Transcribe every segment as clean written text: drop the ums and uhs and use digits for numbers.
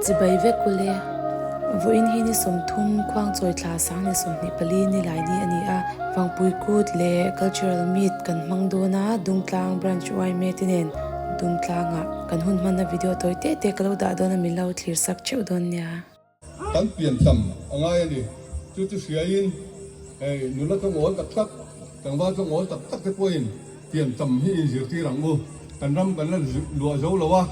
Chibai vek ule. Vawiin hi ni 30 Khuangchawi thla 2024 ni lai ni a ni a, Vangpui Kut leh Cultural Meet kan hmang dawn a, Dungtlang Branch yma te nen Dungtlangah kan hun hmanna video tawi te te ka lo dah dawn a, min lo thlir sak theuh dawn nia. Kan piantham a ngai a ni. Chu chu hriaiin hei nula tlawngawl tak tak, tlangval tlawngawl tak tak te pawhin piantham hi inzirtir ang u. Kan ram kan la luah zo lo a.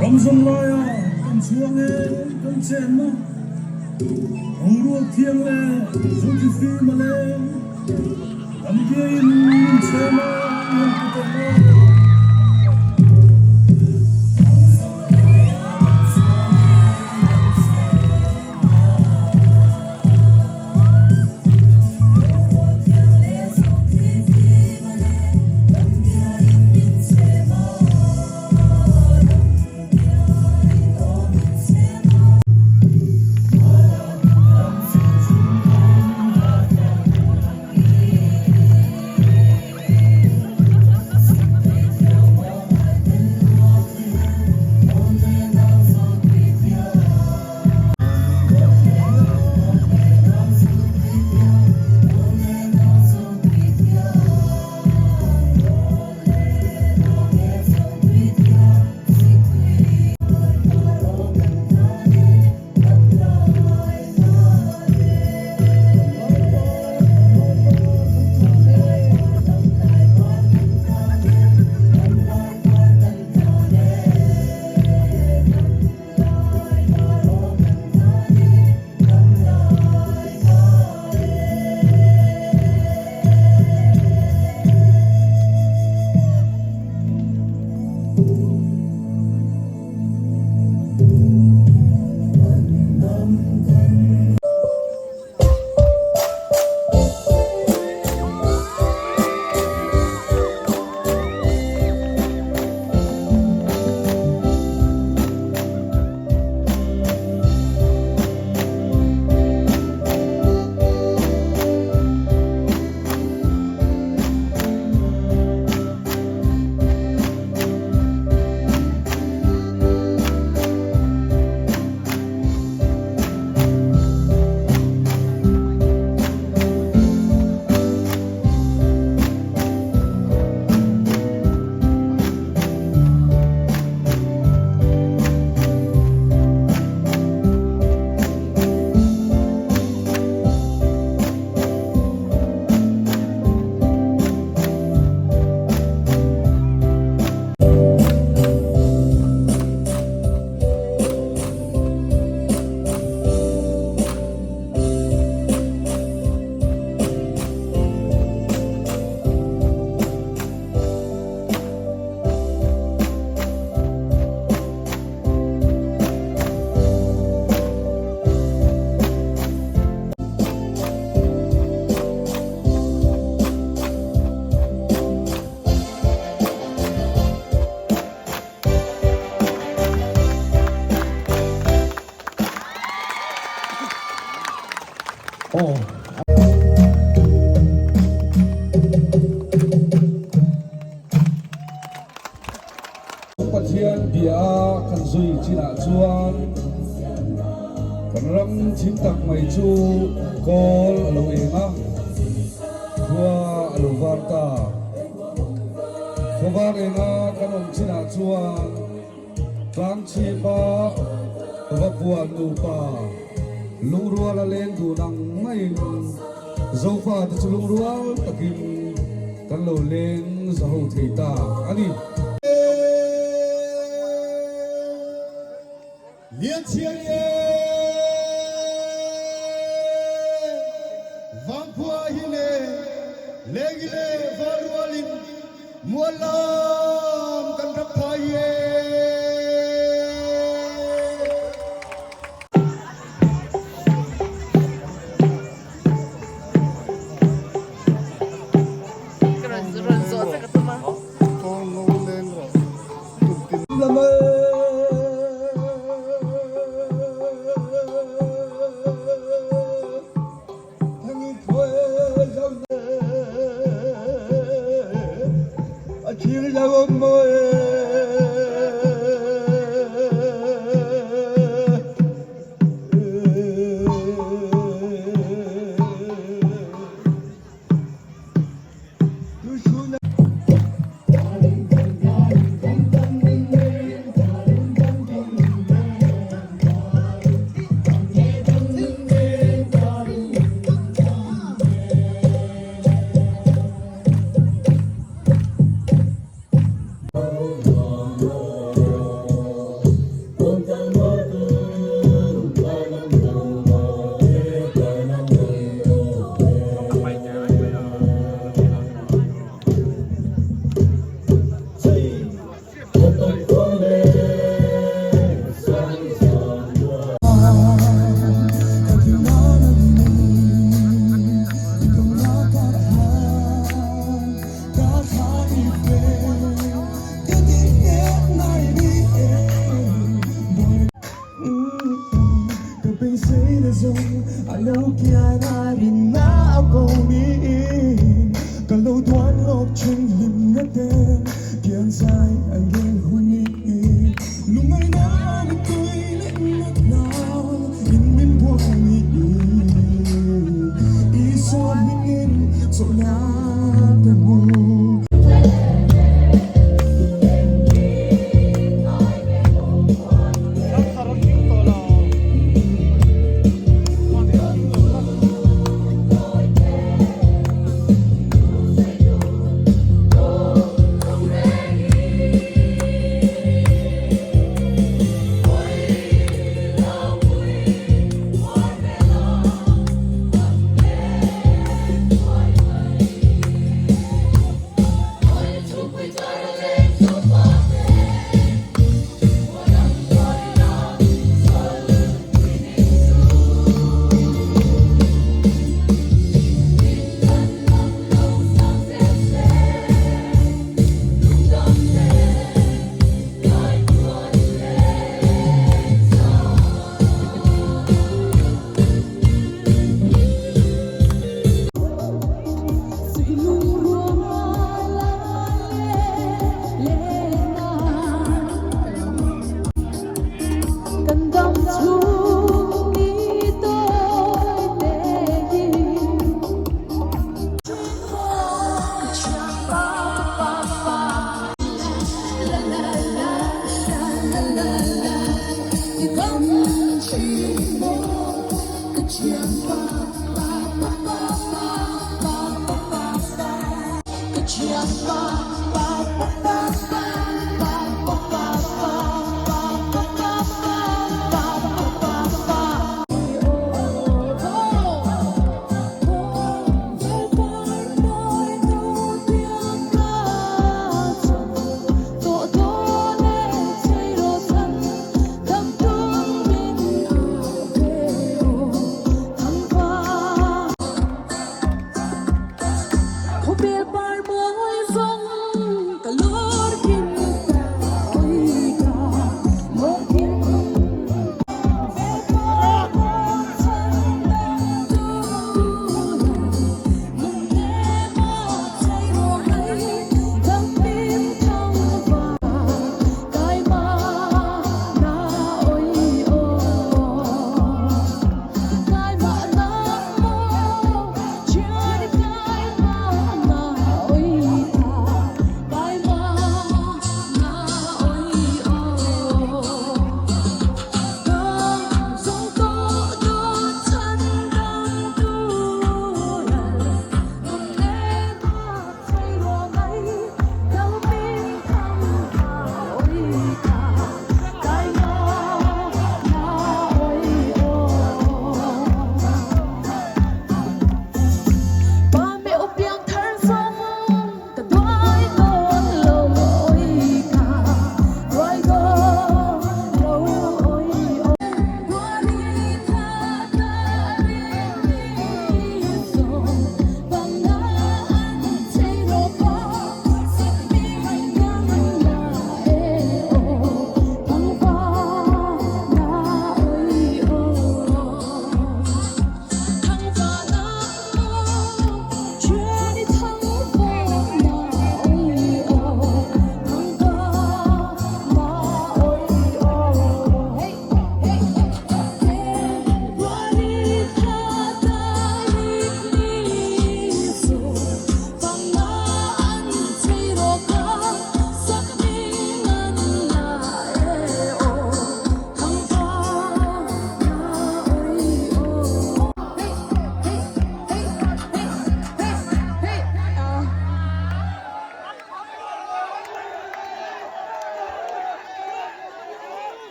Ramzam laia kan chhuang e kan chenna Boruak thiang leh zungthi fim a leng Kan biain min chhem a min pu tawh lo. chinah chuan kan ram thim tak mai chu kawl a lo eng a, khua a lo var ta. Khaw var enga kan awm chinah chuan Tlangchhipa va puan nupa lungrual a leng dun ang maiin Zofa te chu lungrual takin kan lo leng za ho thei ta a ni. Lianchhiari e! Vangkhua hi le lengi le valrualin mual lam kan rak thai e!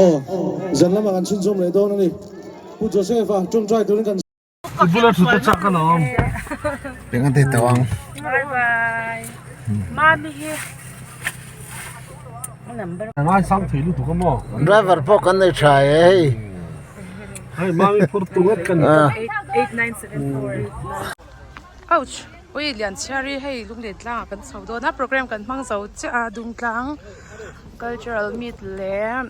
Aw, zan lamah kan chhunzawm leh dawn a ni. Pu Joseph-a tawngtai turin kan. I bula thut a chak alawm. Eng a ti tawh ang. Bye bye. Mami hi number. A ngaisang thei lutuk a maw? Driver pawh kan nei tha e hei. Hei mami phur tu ngawt ka ni. 8974. Ouch! Ui Lianchhiari hei Lunglen tlangah kan chho dawn a program kan hmang zo chiah a Dungtlang cultural meet leh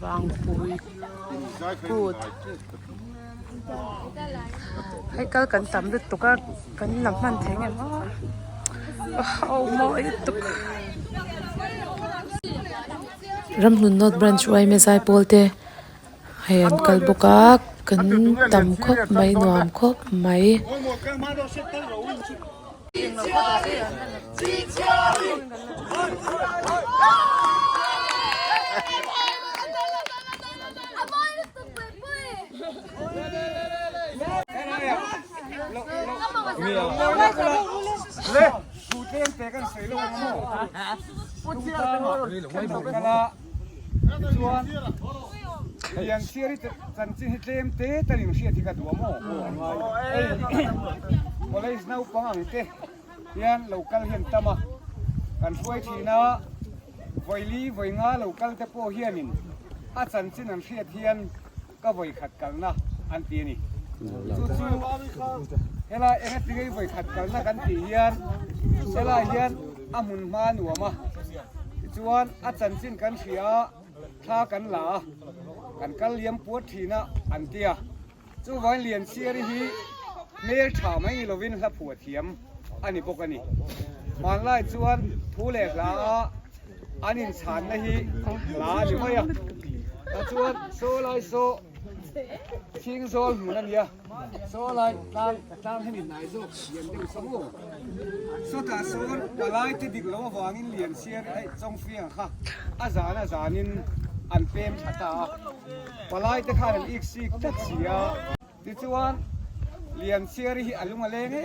Vangpui kut. Hei kal kan tam lutuk a kan la hman thei ngem aw aw mawi lutuk. Ramhlun North Branch yma zaipawl te hei an kal bawk a kan tam khawp mai nuam khawp mai. College naupang ang te hian lo kal hian tam a, kan hruai thin a, vawili vawi nga lo kal te pawh hianin a chanchin an hriat hian ka vawi khat kalna an ti a ni. Chu chu helai enga tingei vawi khat kalna kan tih hian helai hian a hmun hma nuam a, tichuan a chanchin kan hria a, thla kan la a, kan kal liam puat thin a an ti a. Chuvangin Lianchhiari hi hmel tha mai ni lovin hla phuah thiam a ni bawk a ni. Hmanlai chuan thu leh hla a an inchhanna hi hla a ni mai a. Tah chuan saw lai saw Chhingzawl hmun a ni a, saw lai tlang tlang hemi hnai zawk lian deuh saw maw? Sawtah sawn palai te dik lo avangin Lianchhiari hei Chawngfianga kha a zan a zanin an pem thla ta a. Palai te khan an ik sik tlat si a, tichuan Lianchhiari hi a lung a leng em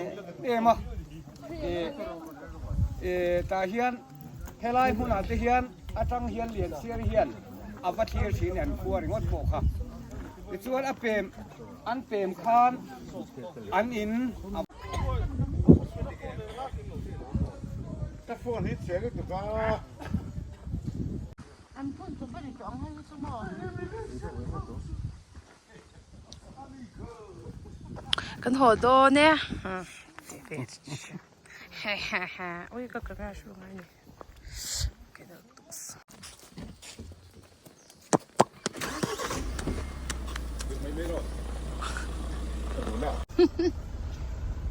em a, eh tah hian helai hmunah te hian atang hian Lianchhiari hian a va thlir thin an khua ringawt pawh kha, tichuan a pem an pem khan an in a. Ka phone hi chhe lutuk a. An phun chu bari tawh ang hei hi chu maw. Kan haw dawn e. Ui ka camera hru ngai ni.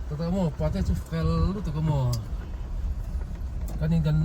Tata maw pate chu fel lutuk a maw kan in kan.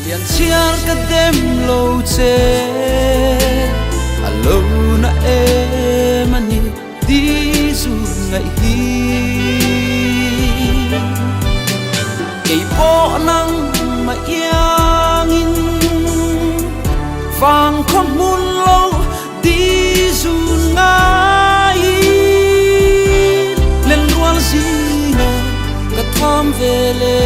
Lian chhiar ka dem lo che. Vang khaw hmun lo di zun ngaiin Lenrual zinga ka tham ve le.